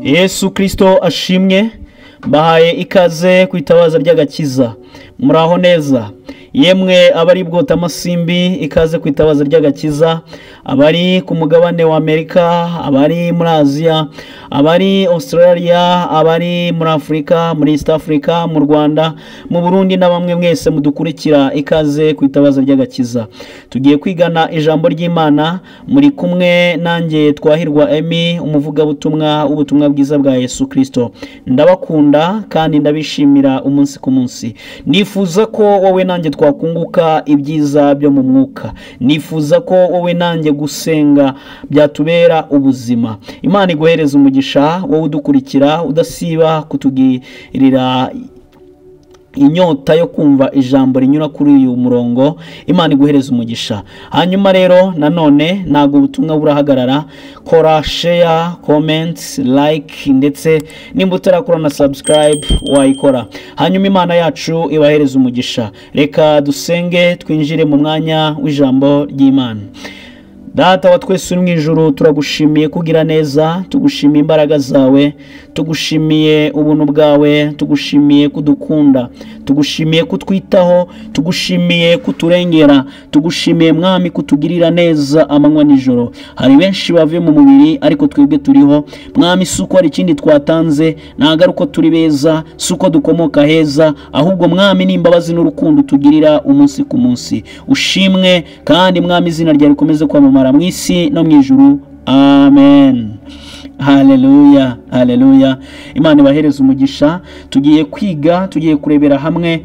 Yesu Kristo ashimwe. Bahaye ikaze ku itabaza ry'agakiza. Muraho neza yemwe abari bwota amasimbi, ikaze ku itabaza ry'agakiza. Abari ku mugabane wa Amerika, abari muri Aziya, abari Australia, abari muri Afurika, muri East Africa, mu Rwanda, mu Burundi na bamwe mwese mudukurikira, ikaze ku itabaza ry'agakiza. Tugiye kwigana ijambo ry'Imana, muri kumwe nanjye Twahirwa Emmy, umuvugabutumwa w'ubutumwa bwiza bwa Yesu Kristo. Ndabakunda kandi ndabishimira umunsi ku munsi. Nifuza ko wowe nanjye twakunguka ibyiza byo mu mwuka. Nifuza ko wowe nanjye gusenga byatubera ubuzima. Imana iguhereza umugisha wowe udukurikira, udasiba kutugirira inyota yo kumva ijambo rinyura kuri uyu murongo. Imana iguhereza umugisha. Hanyuma rero nanone ntabwo ubutumwa burahagarara, kora share, comment, like, ndetse nimba utarakora na subscribe wayikora. Hanyuma Imana yacu ibahereza umugisha. Reka dusenge twinjire mu mwanya w'ijambo ry'Imana. Data wa twese uri mu ijuru, turagushimiye kugira neza, tugushimiye imbaraga zawe, tugushimiye ubuntu bwawe, tugushimiye kudukunda, tugushimiye kutwitaho, tugushimiye kuturengera, tugushimiye Mwami kutugirira neza amanywa nijoro. Hari benshi bavuye mu mubiri ariko twebwe turiho Mwami. Si uko hari ikindi twatanze, ntabwo ari uko turi beza, si uko dukomoka heza, ahubwo Mwami ni imbabazi n'urukundo tugirira umunsi ku munsi. Ushimwe kandi Mwami, izina ryawe rikomeze kwamamara mu isi no mu ijuru. Amen. Haleluya, haleluya. Imana ibahereze umugisha. Tugiye kwiga, tugiye kurebera hamwe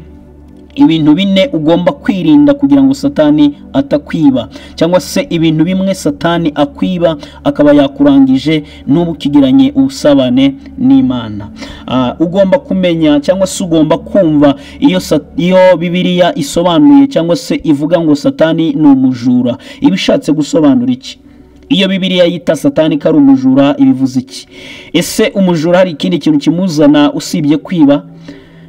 ibintu bine ugomba kwirinda kugira ngo Satani atakwiba, cyangwa se ibintu bimwe Satani akwiba akaba yakurangije n'ubu ukigiranye ubusabane n'Imana. Ugomba kumenya cyangwa se ugomba kumva iyo Bibiliya isobanuye cyangwa se ivuga ngo Satani ni umujura, iba ishatse gusobanura iki? Iyo Bibiliya yita Satani ko ari umujura, ibivuze iki? Ese umujura hari ikindi kintu kimuzana usibye kwiba?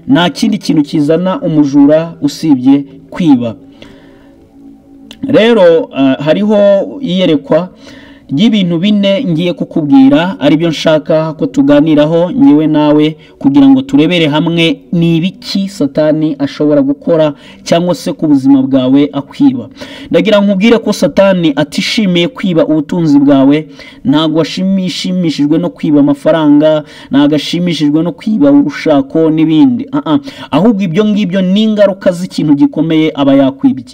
Nta kindi kintu kizana umujura usibye kwiba. Rero hariho iyerekwa ry'ibintu bine ngiye kukubwira, aribyo nshaka ko tuganiraho ngewe nawe, kugira ngo turebere hamwe ni ibiki Satani ashobora gukora cyangwa se ku buzima bwawe akwiba. Ndagira nkubwire ko Satani atishimiye kwiba ubutunzi bwawe, ntabwo ashimishijwe no kwiba amafaranga, ntabwo ashimishijwe no kwiba urushako n'ibindi. Ahubwo ibyo ngibyo ni ingaruka z'ikintu gikomeye aba yakwibye.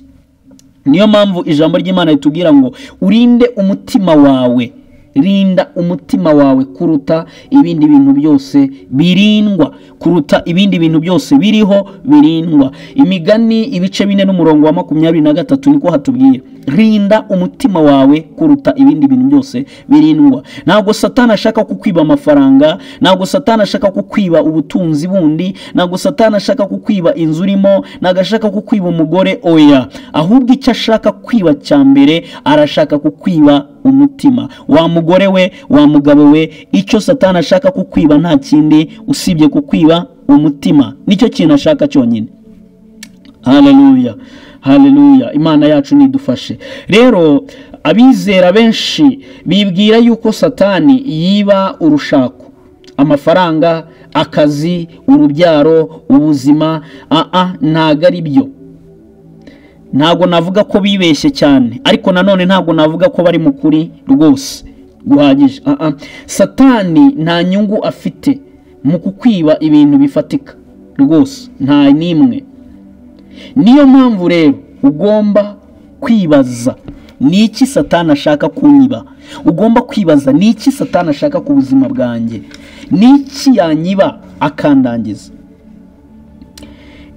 Niyo mpamvu ijambo ry'Imana ritubwira ngo urinde umutima wawe, rinda umutima wawe kuruta ibindi bintu byose birindwa, kuruta ibindi bintu byose biriho birindwa. Imigani ibice 4 n'umurongo wa 23 niko hatubwira, rinda umutima wawe kuruta ibindi bintu byose birindwa. Ntabwo Satani ashaka kukwiba amafaranga, ntabwo Satani ashaka kukwiba ubutunzi bundi, ntabwo Satani ashaka kukwiba inzu urimo, ntabwo ashaka kukwiba umugore, oya. Ahubwo icyo ashaka kwiba cya mbere, arashaka kukwiba umutima. Wa mugore we, wa mugabo we, icyo Satani ashaka kukwiba nta kindi usibye kukwiba umutima. Nicyo kintu ashaka cyonyine. Haleluya, haleluya. Imana yacu nidufashe. Rero abizera benshi bibwira yuko Satani yiba urushako, amafaranga, akazi, urubyaro, ubuzima. Ntago ari byo. Ntago navuga ko bibeshye cyane, ariko nanone ntago navuga ko bari mu kuri rwose guhagije. Satani nta nyungu afite mu kukwiba ibintu bifatika rwose, nta nimwe. Niyo mpamvu rero ugomba kwibaza ni iki Satani ashaka kunyiba. Ugomba kwibaza ni iki Satani ashaka ku buzima bwanjye, ni iki yanyiba akandangiza.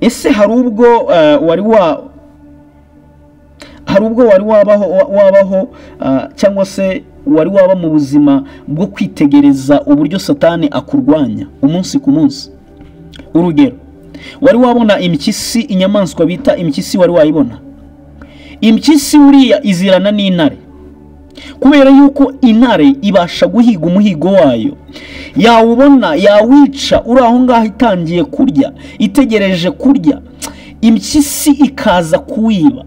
Ese hari ubwo wari wabaho cyangwa se wari waba mu buzima bwo kwitegereza uburyo Satani akurwanya umunsi ku munsi? Urugero, wari wabona impyisi, inyamaswa bita impyisi, wari wayibona? Impyisi uriya izirana n'intare, kubera yuko intare ibasha guhiga umuhigo wayo, yawubona yawica uri aho ngaho itangiye kurya, itegereje kurya, impyisi ikaza kuwiba.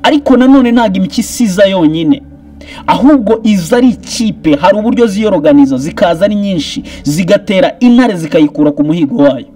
Ariko nanone ntabwo impyisi iza yonyine, Ahubwo iza ari ikipe, hari uburyo ziyoroganiza zikaza ari nyinshi, zigatera intare zikayikura ku muhigo wayo.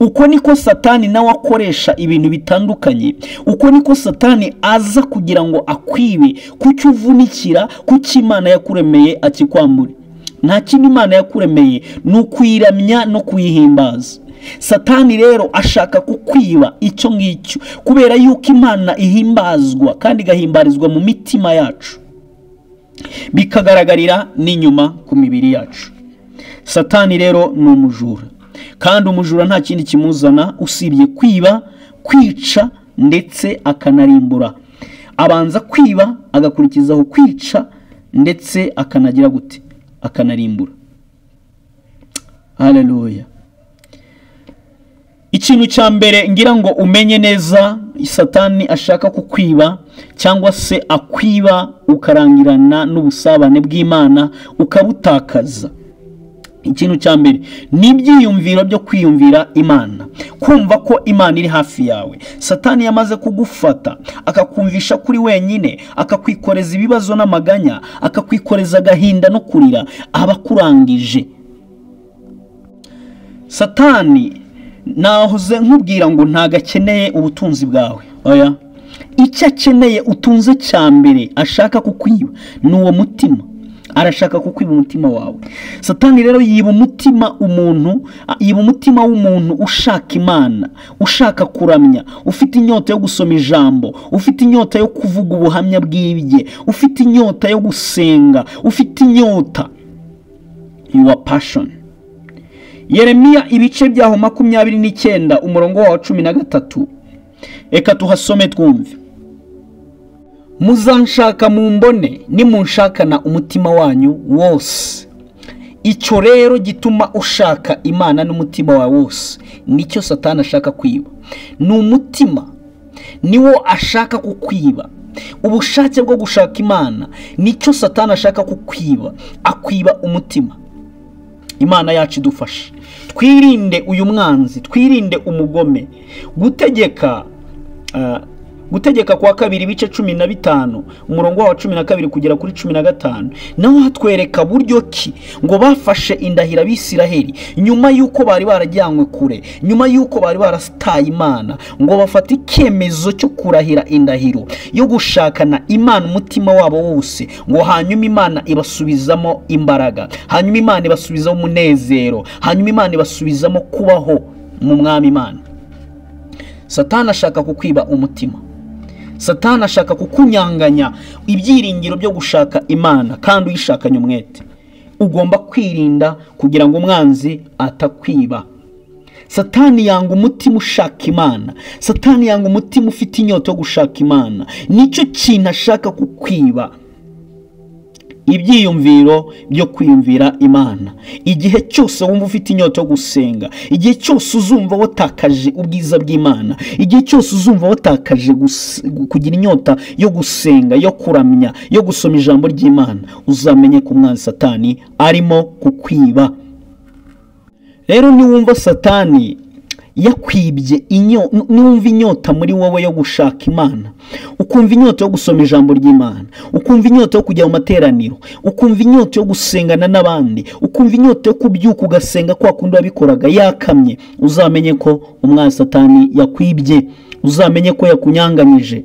Uko niko Satani nawe akoresha ibintu bitandukanye. Uko niko Satani aza kugira ngo akwibe kucyo uvunikira, kucyo Imana yakuremeye akikwambure. Nta kindi Imana yakuremeye ni ukuyiramya no kuyihimbaza. Satani rero ashaka kukwiba icyo ngicyo, kubera yuko Imana ihimbazwa kandi igahimbarizwa mu mitima yacu, bikagaragarira n'inyuma ku mibiri yacu. Satani rero ni umujura, kandi umujura nta kindi kimuzana usibye kwiba, kwica ndetse akanarimbura. Abanza kwiba, agakurikizaho kwica, ndetse akanagira gute? Akanarimbura. Haleluya. Ikintu cya mbere ngira ngo umenye neza Satani ashaka kukwiba cyangwa se akwiba ukarangirana n'ubusabane bw'Imana ukabutakaza. Ikintu cya mbere ni ibyiyumviro byo kwiyumvira Imana, kumva ko Imana iri hafi yawe. Satani yamaze kugufata akakumvisha kuri wenyine, akakwikoreza ibibazo n'amaganya, akakwikoreza agahinda no kurira, abakurangije. Satani nahoze nkubwira ngo ntago akeneye ubutunzi bwawe. Oya, icyo akeneye utunze cya mbere ashaka kukwiba ni uwo mutima. Arashaka kukwiba umutima wawe. Satani rero yiba umutima umuntu, yiba umutima w'umuntu ushaka Imana, ushaka kuramya, ufite inyota yo gusoma ijambo, ufite inyota yo kuvuga ubuhamya bw'ibye, ufite inyota yo gusenga, ufite inyota, your passion. Yeremiya ibice byaho 29 umurongo wa 13. Eka tuhasome twumve. Muzanshaka mumbone nimunshakana umutima wanyu wose. Icyo rero gituma ushaka Imana n'umutima wawe wose nicyo Satani ashaka kwiba. Ni umutima niwo ashaka kukwiba. Ubushake bwo gushaka Imana nicyo Satani ashaka kukwiba. Akwiba umutima. Imana yacu idufashe twirinde uyu mwanzi, twirinde umugome. Gutegeka kwa kabiri ibice 15 umurongo wa 12 kugera kuri 15, naho hatwereka buryo ki ngo bafashe indahira abisiraheli nyuma yuko bari barajyanywe kure, nyuma yuko bari barasitaye Imana, ngo bafate icyemezo cyo kurahira indahiro yo gushakana Imana umutima wabo wose, ngo hanyuma Imana ibasubizamo imbaraga, hanyuma Imana ibasubizamo umunezero, hanyuma Imana ibasubizamo kubaho mu mwami Imana. Satani ashaka kukwiba umutima. Satani ashaka kukunyanganya ibyiringiro byo gushaka Imana kandi uyishakanye umwete. Ugomba kwirinda kugira ngo umwanzi atakwiba. Satani yanga umutima ushaka Imana. Satani yanga umutima ufite inyota yo gushaka Imana. Nicyo kintu ashaka kukwiba. Ibyiyumviro byo kwiyumvira Imana. Igihe cyose wumva ufite inyota yo gusenga, igihe cyose uzumva watakaje ubwiza bw'Imana, igihe cyose uzumva watakaje kugira inyota yo gusenga, yo kuramya, yo gusoma ijambo ry'Imana, uzamenye ko umwanzi Satani arimo kukwiba. Rero niwumva Satani yakwibye niwumva inyota muri wowe yo gushaka Imana, ukumva inyota yo gusoma ijambo ry'Imana, ukumva inyota yo kujya mu materaniro, ukumva inyota yo gusengana n'abandi, ukumva inyota yo kubyuka ugasenga kwa kundi wabikoraga yakamye, uzamenye ko umwanzi Satani yakwibye, uzamenye ko yakunyanganyije.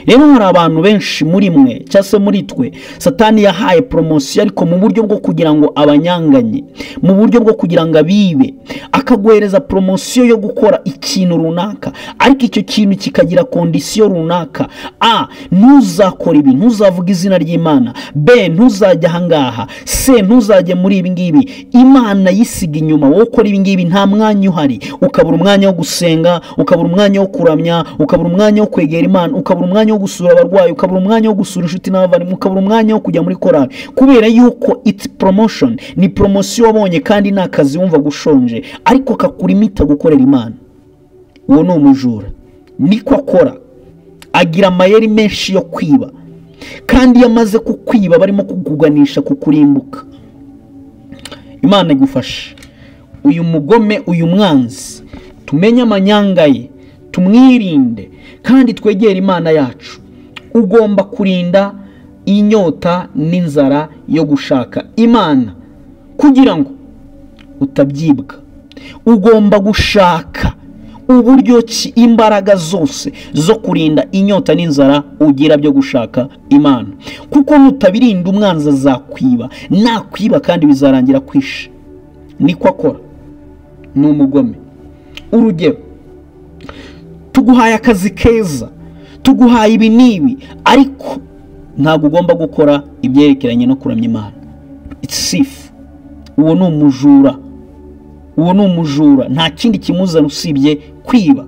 Rero hari abantu benshi muri mwe cyangwa se muri twe Satani yahaye promosiyo, ariko mu buryo bwo kugira ngo abanyanganye, mu buryo bwo kugira ngo abibe, akaguhereza promosiyo yo gukora ikintu runaka, ariko icyo kintu kikagira kondisiyo runaka. A, ntuzakora ibi, ntuzavuga izina ry'Imana. B, ntuzajya ahangaha. C, ntuzajye muri ibi ngibi. Imana yisiga inyuma, wowe ukora ibi ngibi nta mwanya uhari. Ukabura umwanya wo gusenga, ukabura umwanya wo kuramya, ukabura umwanya wo kwegera Imana, ukabura umwanya wo gusura abarwayi, ukabura umwanya wo gusura inshuti n'abavandimwe, ukabura umwanya wo kujya muri korali, kubera yuko it's promotion, ni promosiyo wabonye kandi nta kazi wumva gushonje, ariko kakurimita gukorera Imana. Uwo ni umujura, niko akora, agira amayeri menshi yo kwiba, kandi iyo amaze kukwiba barimo kukuganisha kukurimbuka. Imana igufashe uyu mugome, uyu mwanzi, tumenye amanyanga ye, tumwirinde kandi twegere Imana yacu. Ugomba kurinda inyota n'inzara yo gushaka Imana kugira ngo utabyibwa. Ugomba gushaka uburyo ki imbaraga zose zo kurinda inyota n'inzara ugira byo gushaka Imana, kuko nutabirinda umwanzi azakwiba, nakwiba kandi bizarangira kwisha. Niko akora, ni umugome. Urugero, tuguhaye akazi keza, tuguhaye ibi n'ibi, ariko ntabwo ugomba gukora ibyerekeranye no kuramya Imana. It's safe. Uwo ni umujura, uwo ni umujura, nta kindi kimuzana usibye kwiba.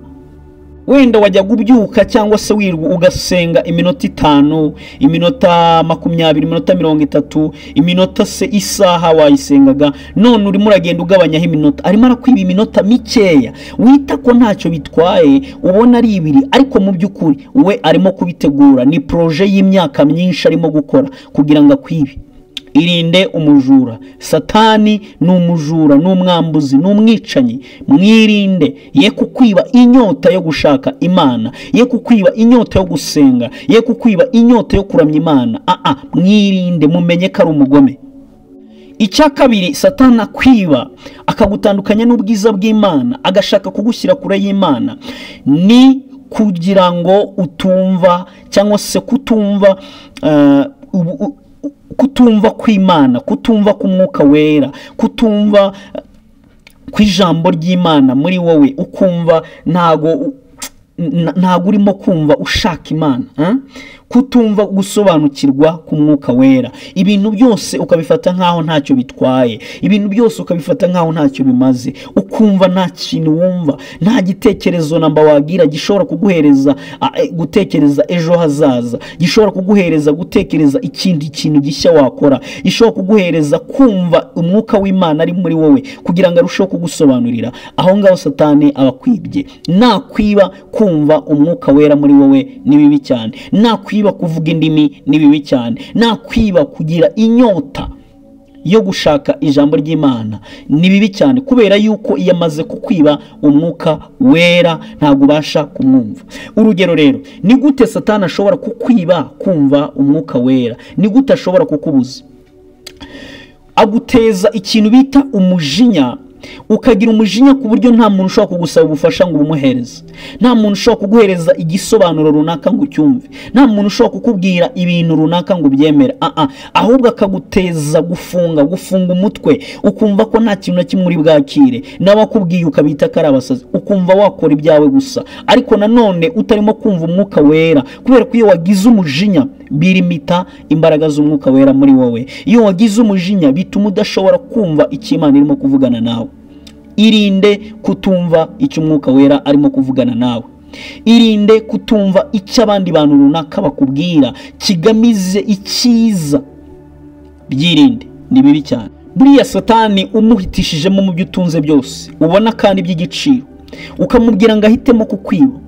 Wenda wajya kubyuka cyangwa se wirwa ugasenga iminota 5, iminota 20, iminota 30, iminota se isaha wayisengaga, none urimo uragenda ugabanyaho iminota. Arimo arakwiba iminota mikeya wita ko ntacyo bitwaye, ubona ari ibiri, ariko mu by'ukuri we arimo kubitegura. Ni projet y'imyaka myinshi arimo gukora kugira ngo akwibe. Irinde umujura. Satani ni umujura, ni umwambuzi, ni umwicanyi. Mwirinde ye kukwiba inyota yo gushaka Imana, ye kukwiba inyota yo gusenga, ye kukwiba inyota yo kuramya Imana. Mwirinde, mumenye ko ari umugome. Icya kabiri, Satani akwiba akagutandukanya n'ubwiza bw'Imana, agashaka kugushyira kure y'Imana, ni kugira ngo utumva cyangwa se kutumva kutumva kw'Imana, kutumva k'umwuka wera, kutumva kw'ijambo ry'Imana muri wowe, ukumva ntago urimo kumva ushaka Imana, kutumva gusobanukirwa k'umwuka wera. Ibintu byose ukabifata nkaho ntacyo bitwaye, ibintu byose ukabifata nkaho ntacyo bimaze, ukumva nta kintu wumva, nta gitekerezo namba wagira gishobora kuguhereza gutekereza ejo hazaza, gishobora kuguhereza gutekereza ikindi kintu gishya wakora, gishobora kuguhereza kumva umwuka w'Imana ari muri wowe kugira ngo arusheho kugusobanurira. Aho ngaho Satani abakwibye. Nakwiba kumva umwuka wera muri wowe ni bibi cyane, nakwiba kuvuga indimi ni bibi cyane, nakwiba kugira inyota yo gushaka ijambo ry'Imana ni bibi cyane, kubera yuko iyo amaze kukwiba umwuka wera ntabwo ubasha kumwumva. Urugero rero, ni gute Satani ashobora kukwiba kumva umwuka wera? Ni gute ashobora kukubuza? Aguteza ikintu bita umujinya, ukagira umujinya ku buryo nta muntu ushobora kugusaba ubufasha ngo ubumuhereze, nta muntu ushobora kuguhereza igisobanuro runaka ngo ucyumve, nta muntu ushobora kukubwira ibintu runaka ngo ubyemere. Ahubwo akaguteza gufunga umutwe, ukumva ko nta kintu na kimwe uri bwakire, n'abakubwiye ukabita ko ari abasazi, ukumva wakora ibyawe gusa, ariko nanone utarimo kumva umwuka wera, kubera ko iyo wagize umujinya birimita imbaraga z'umwuka wera muri wowe. Iyo wagize umujinya bituma udashobora kumva icyo Imana irimo kuvugana nawe. Irinde kutumva icyo umwuka wera arimo kuvugana nawe. Irinde kutumva icyo abandi bantu runaka bakubwira kigamize icyiza. Byirinde, ni bibi cyane. Buriya Satani umuhitishijemo mu byo utunze byose, ubona kandi by'igiciro, ukamubwira ngo ahitemo kukwiba,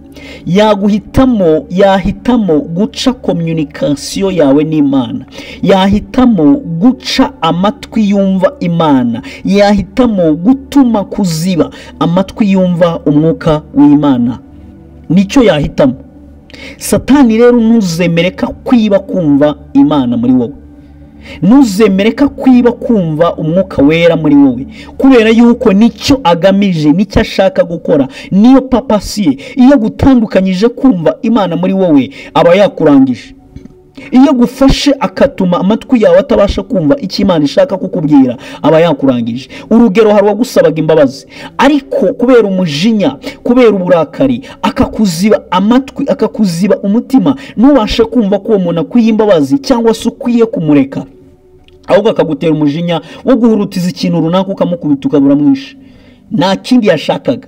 yaguhitamo, yahitamo guca communication yawe n'Imana, yahitamo guca amatwi yumva Imana, yahitamo gutuma kuziba amatwi yumva umwuka w'Imana. Nicyo yahitamo. Satani rero ntuzemereka kwiba kumva Imana muri wowe, ntuzemereka kwiba kumva umwuka wera muri wowe, kubera yuko nicyo agamije, nicyo ashaka gukora, niyo papasiye. Iyo gutandukanyije kumva Imana muri wowe aba yakurangije. Iyo gufashe akatuma amatwi yawe atabasha kumva icyo Imana ishaka kukubwira aba yakurangije. Urugero, hari uwagusabaga imbabazi, ariko kubera umujinya, kubera uburakari, akakuziba amatwi, akakuziba umutima, ntubashe kumva ko uwo muntu akwiye imbabazi cyangwa se ukwiye kumureka, ahubwo akagutera umujinya wo guhurutiza ikintu runaka ukamukubita ukabura mwishe. Nta kindi yashakaga,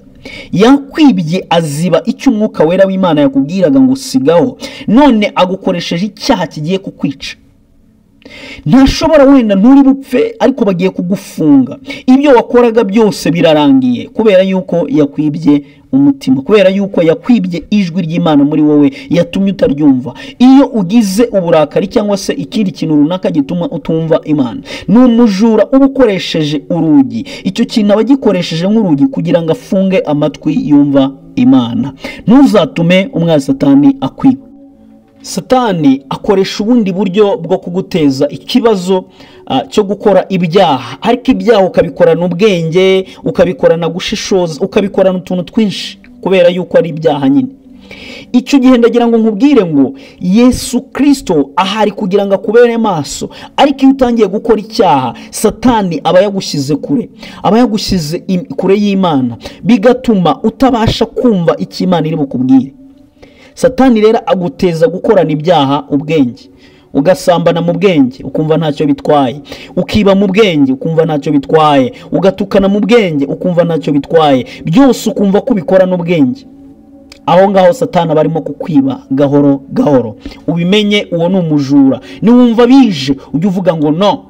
yakwibye aziba icyo umwuka wera w'Imana yakubwiraga ngo sigaho, none agukoresheje icyaha kigiye kukwica. Ntashobora, wenda nturi bupfe, ariko bagiye kugufunga. Ibyo wakoraga byose birarangiye, kubera yuko yakwibye umutima, kubera yuko yakwibye ijwi ry'Imana muri wowe, yatumye utaryumva. Iyo ugize uburakari cyangwa se ikindi kintu runaka gituma utumva Imana, ni umujura uba ukoresheje urugi. Icyo kintu aba agikoresheje nk'urugi kugira ngo afunge amatwi yumva Imana. Ntuzatume umwanzi Satani akwiba. Satani akoresha ubundi buryo bwo kuguteza ikibazo cyo gukora ibyaha, ariko ibyaha ukabikorana ubwenge, ukabikorana gushishoza, ukabikorana utuntu twinshi kubera yuko ari ibyaha nyine. Icyo gihe ndagira ngo nkubwire ngo Yesu Kristo ahari kugira ngo akubere maso, ariko iyo utangiye gukora icyaha Satani aba yagushyize kure, aba yagushyize kure y'Imana, bigatuma utabasha kumva icyo Imana iri bukubwire. Satani rero aguteza gukorana ibyaha ubwenge, ugasambana mu bwenge ukumva ntacyo bitwaye, ukiba mu bwenge ukumva ntacyo bitwaye, ugatukana mu bwenge ukumva ntacyo bitwaye, byose ukumva ko ubikora n'ubwenge. Aho ngaho Satani aba arimo kukwiba gahoro gahoro. Ubimenye, uwo ni umujura. Niwumva bije ujye uvuga ngo no,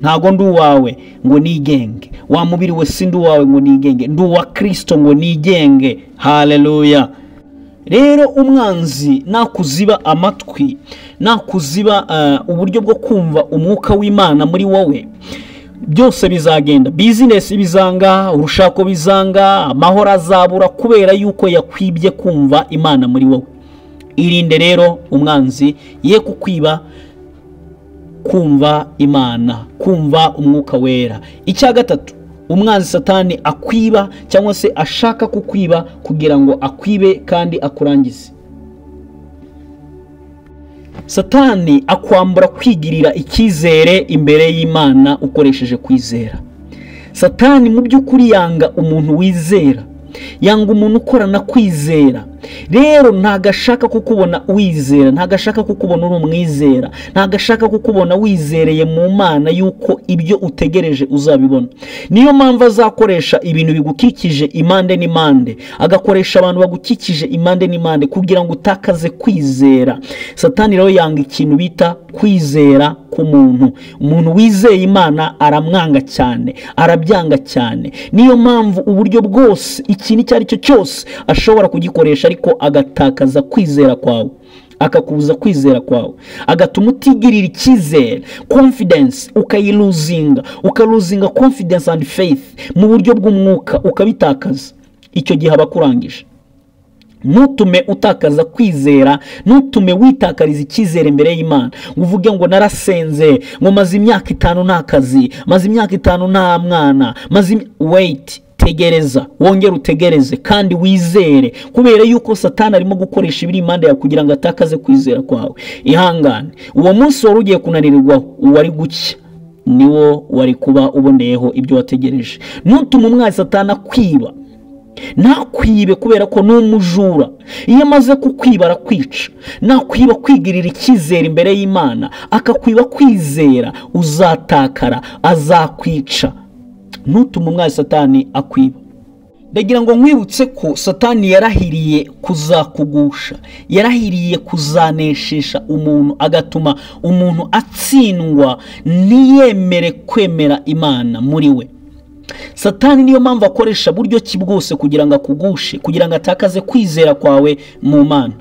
ntago ndi uwawe ngo nigenge, wa mubiri we si ndi uwawe ngo nigenge, ndi uwa Kristo ngo nigenge. Haleluya. Rero umwanzi nakuziba amatwi, nakuziba uburyo bwo kumva umwuka w'Imana muri wowe, byose bizagenda. Business bizanga, urushako bizanga, amahoro azabura kubera yuko yakwibye kumva Imana muri wowe. Irinde rero umwanzi ye kukwiba kumva Imana, kumva umwuka wera. Icya gatatu, umwanzi Satani akwiba cyangwa se ashaka kukwiba kugira ngo akwibe kandi akurangize. Satani akwambura kwigirira icyizere imbere y'Imana ukoresheje kwizera. Satani mu by'ukuri yanga umuntu wizera, yanga umuntu ukorana kwizera. Rero ntagashaka kukubona wizera, ntagashaka kukubona uri umwizera, ntagashaka kukubona wizereye mu Mana yuko ibyo utegereje uzabibona. Niyo mpamvu azakoresha ibintu bigukikije impande n'impande, agakoresha abantu bagukikije impande n'impande kugira ngo utakaze kwizera. Satani rero yanga ikintu bita kwizera k'umuntu. Umuntu wizeye Imana aramwanga cyane, arabyanga cyane. Niyo mpamvu uburyo bwose, ikintu icyo ari cyo cyose ashobora kugikoresha, ariko agatakaza kwizera kwawe, akakubuza kwizera kwawe, agatuma utigirira icyizere, confidence ukayiluzinga, ukaluzinga confidence and faith mu buryo bw'umwuka ukabitakaza. Icyo gihe abakurangije. Ntutume utakaza kwizera, ntutume witakariza icyizere imbere y'Imana, uvuge ngo narasenze, ngo maze imyaka 5 nta kazi, maze imyaka 5 nta mwana, maze wait, tegereza, wongere utegereze kandi wizere, kubera yuko Satani arimo gukoresha ibiri impande yawe kugira ngo atakaze kwizera kwawe. Ihangane, uwo munsi wari ugiye kunanirirwaho wari gucya, niwo wari kuba uboneyeho ibyo wategereje. Ntutume umwanzi Satani akwiba, nakwibe kubera ko n'umujura. Iyo amaze kukwiba arakwica. Nakwiba kwigirira icyizere imbere y'Imana, akakwiba kwizera, uzatakara, azakwica. Ntutume umwanzi Satani akwiba. Ndagira ngo nkwibutse ko Satani yarahiriye kuzakugusha, yarahiriye kuzaneshisha umuntu, agatuma umuntu atsindwa ntiyemere kwemera Imana muri we. Satani niyo mpamvu akoresha buryo ki bwose kugira ngo akugushe, kugira ngo atakaze kwizera kwawe mu Mana.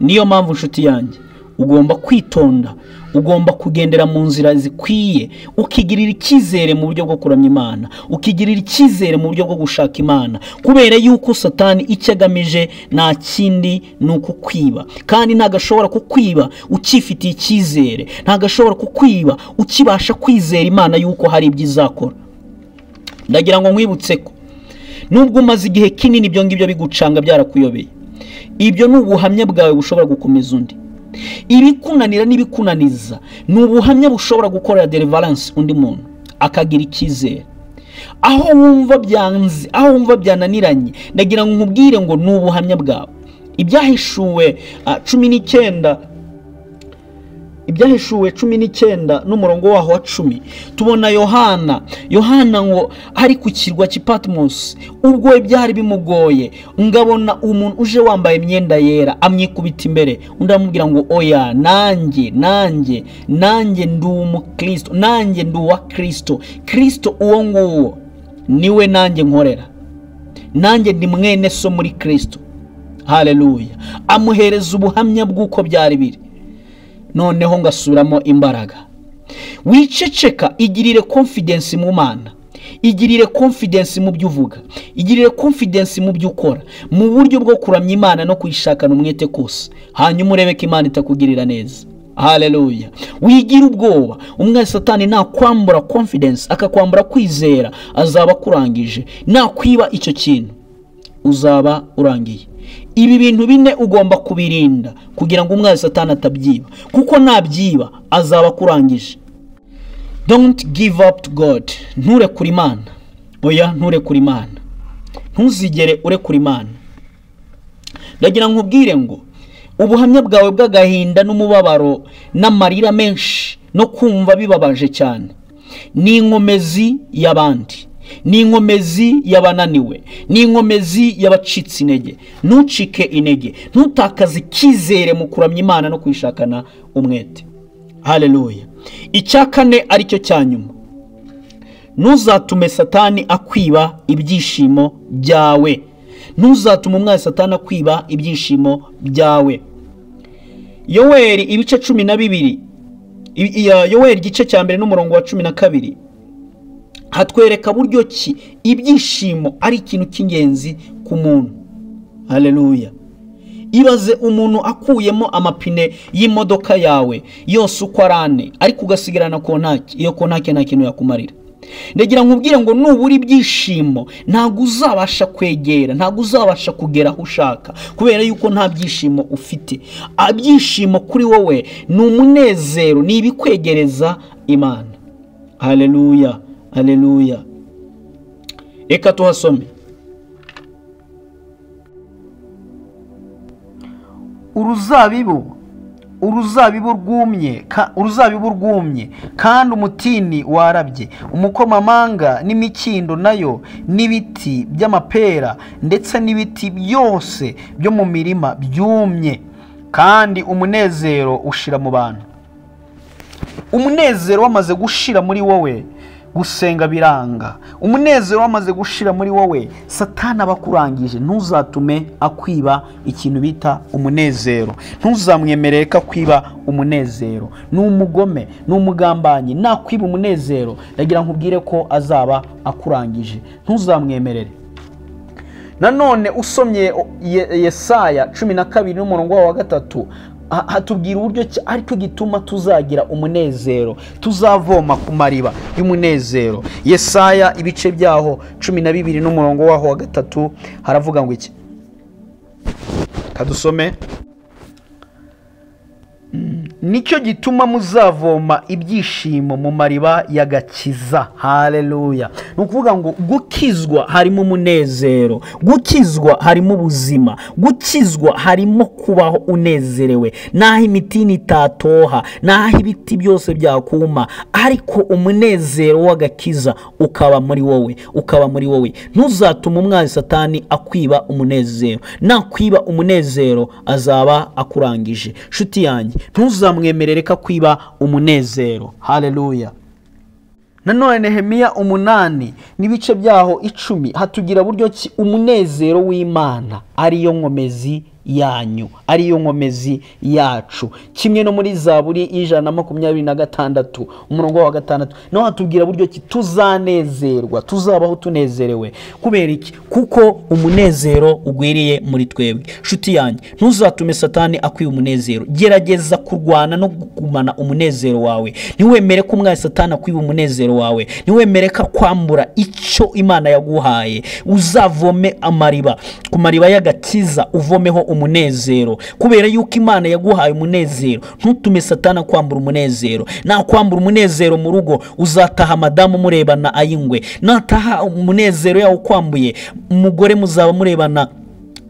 Niyo mpamvu nshuti yanjye ugomba kwitonda, ugomba kugendera mu nzira zikwiye, ukigirira icyizere mu buryo bwo kuramya Imana, ukigirira icyizere mu buryo bwo gushaka Imana, kubera yuko Satani icyo agamije nta kindi ni ukukwiba. Kandi ntagashobora kukwiba ukifitiye icyizere, ntagashobora kukwiba ukibasha kwizera Imana yuko hari ibyo izakora. Ndagira ngo nkwibutse ko nubwo umaze igihe kinini ibyo ngibyo bigucanga byarakuyobeye, ibyo ni ubuhamya bwawe bushobora gukomeza undi. Ibikunanira n'ibikunaniza ni ubuhamya bushobora gukorera deliverance undi muntu akagira icyizere. Aho wumva byanze, aho wumva byananiranye, ndagira ngo nkubwire ngo ni ubuhamya bwawe. Ibyahishuwe 19, Ibyahishuwe 19 n'umurongo waho wa 10, tubona Yohana ngo ari ku kirwa cy'i Patmos, ubwo ibyari bimugoye, ngabona umuntu uje wambaye imyenda yera amwikubita imbere, undi amubwira ngo oya, nanjye nanjye nanjye ndi umukristo, nanjye ndi uwa Kristo, Kristo uwo nguwo niwe nanjye nkorera, nanjye ndi mwene so muri Kristo. Haleluya. Amuhereza ubuhamya bw'uko byari biri. Noneho ngasubiramo imbaraga. Wiceceka, igirire confidence mu Mana. Igirire confidence mu byo uvuga, igirire confidence mu byo ukora, mu buryo bwo kuramya Imana no kuyishakana umwete kose, hanyuma urebe ko Imana itakugirira neza. Haleluya. Wigira ubwoba. Umwanzi Satani nakwambura confidence, akakwambura kwizera, azaba akurangije. Nakwiba icyo kintu uzaba urangiye. Ibi bintu bine ugomba kubirinda kugira ngo umwanzi Satani atabyiba, kuko nabyiba azaba akurangije. Don't give up to God. Nturekure Imana. Oya, nturekure Imana. Ntuzigere urekura Imana. Ndagira nkubwire ngo ubuhamya bwawe bw'agahinda n'umubabaro n'amarira menshi no kumva bibabaje cyane ni inkomezi y'abandi, ni inkomezi y'abananiwe, ni inkomezi y'abacitse intege. Ntucike intege, ntutakaze icyizere mu kuramya Imana no kuyishakana umwete. Haleluya. Icya kane aricyo cya nyuma, ntuzatume Satani akwiba ibyishimo byawe. Ntuzatume umwanzi Satani akwiba ibyishimo byawe. Yoweri ibice 12, Yoweri igice cya mbere n'umurongo wa 12, hatwereka buryo ki ibyishimo ari ikintu cy'ingenzi ku muntu. Haleluya. Ibaze umuntu akuyemo amapine y'imodoka yawe yose uko ari ane, ariko ugasigarana kontaki. Iyo kontaki nta kintu yakumarira. Ndagira nkubwire ngo nubura ibyishimo ntabwo uzabasha kwegera, ntabwo uzabasha kugera aho ushaka, kubera yuko nta byishimo ufite. Ibyishimo kuri wowe ni umunezero, ni ibikwegereza Imana. Haleluya, haleluya. Reka tuhasome. Uruzabibu rwumye kandi umutini warabye, umukomamanga n'imikindo nayo n'ibiti by'amapera ndetse n'ibiti byose byo mu mirima byumye, kandi umunezero ushira mu bantu. Umunezero wamaze gushira muri wowe, gusenga biranga. Umunezero wamaze gushira muri wowe, Satani abakurangije. Ntuzatume akwiba ikintu bita umunezero. Ntuzamwemerere ko akwiba umunezero. Ni umugome, ni umugambanyi. Nakwiba umunezero, ndagira nkubwire ko azaba akurangije. Ntuzamwemerere. Nanone usomye Yesaya 12 n'umurongo wa 3, hatubwira uburyo aricyo gituma tuzagira umunezero, tuzavoma ku mariba y'umunezero. Yesaya ibice byaho 12 n'umurongo waho wa 3 haravuga ngo iki? Kadusome. Nicyo gituma muzavoma ibyishimo mu mariba y'agakiza. Haleluya. Ni ukuvuga ngo gukizwa harimo umunezero, gukizwa harimo ubuzima, gukizwa harimo kubaho unezerewe. Naho imitini itatoha, naho ibiti byose byakuma, ariko umunezero w'agakiza ukaba muri wowe, ukaba muri wowe. Ntuzatume umwanzi Satani akwiba umunezero. Nakwiba umunezero azaba akurangije. Nshuti yanjye, ntuzamwemerere ko akwiba umunezero. Haleluya. Nanone Nehemiya 8 n'ibice byaho 10 hatugira buryo ki umunezero w'Imana ariyo nkomezi yanyu, ariyo nkomezi yacu. Kimwe no muri Zaburi 126 umurongo wa 6 no hatubwira buryo ki tuzanezerwa, tuzabaho tunezerewe. Kubera iki? Kuko umunezero ugwiriye muri twebwe. Nshuti yanjye, ntuzatume Satani akwiba umunezero. Gerageza kurwana no kugumana umunezero wawe. Ntiwemere ko umwanzi Satani akwiba umunezero wawe. Ntiwemere ko akwambura icyo Imana yaguhaye. Uzavome amariba, ku mariba y'agakiza uvomeho umunezero, kubera yuko Imana yaguhaye umunezero. Ntutume Satani akwambura umunezero. Nakwambura umunezero mu rugo, uzataha madamu murebana ayingwe. Nataha umunezero yawe ukwambuye, umugore muzaba murebana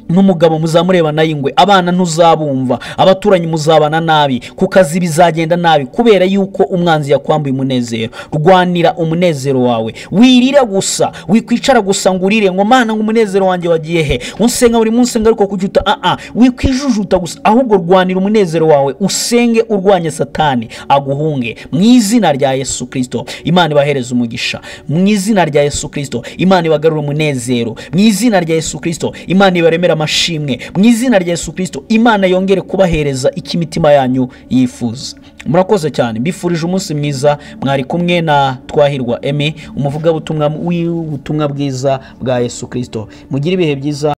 n'umugabo muzamurebana y'ingwe, abana ntuzabumva, abaturanyi muzabana nabi, ku kazi bizagenda nabi, kubera yuko umwanzi yakwambuye umunezero. Rwanira umunezero wawe. Wirira gusa, wikwicara gusa ngo urire ngo Mana ngo umunezero wanjye wagiye he, unsenga buri munsi ngaruka kujuta. Wikwijujuta gusa, ahubwo rwanira umunezero wawe, usenge urwanye Satani aguhunge mu izina rya Yesu Kristo. Imana ibahereze umugisha mu izina rya Yesu Kristo. Imana ibagarure umunezero mu izina rya Yesu Kristo. Imana ibaremera amashimwe mu izina rya Yesu Kristo. Imana yongere kubahereza icyo imitima yanyu yifuza. Murakoze cyane, mbifurije umunsi mwiza. Mwari kumwe na Twahirwa Emmy, umuvugabutumwa w'ubutumwa bwiza bwa Yesu Kristo. Mugire ibihe byiza.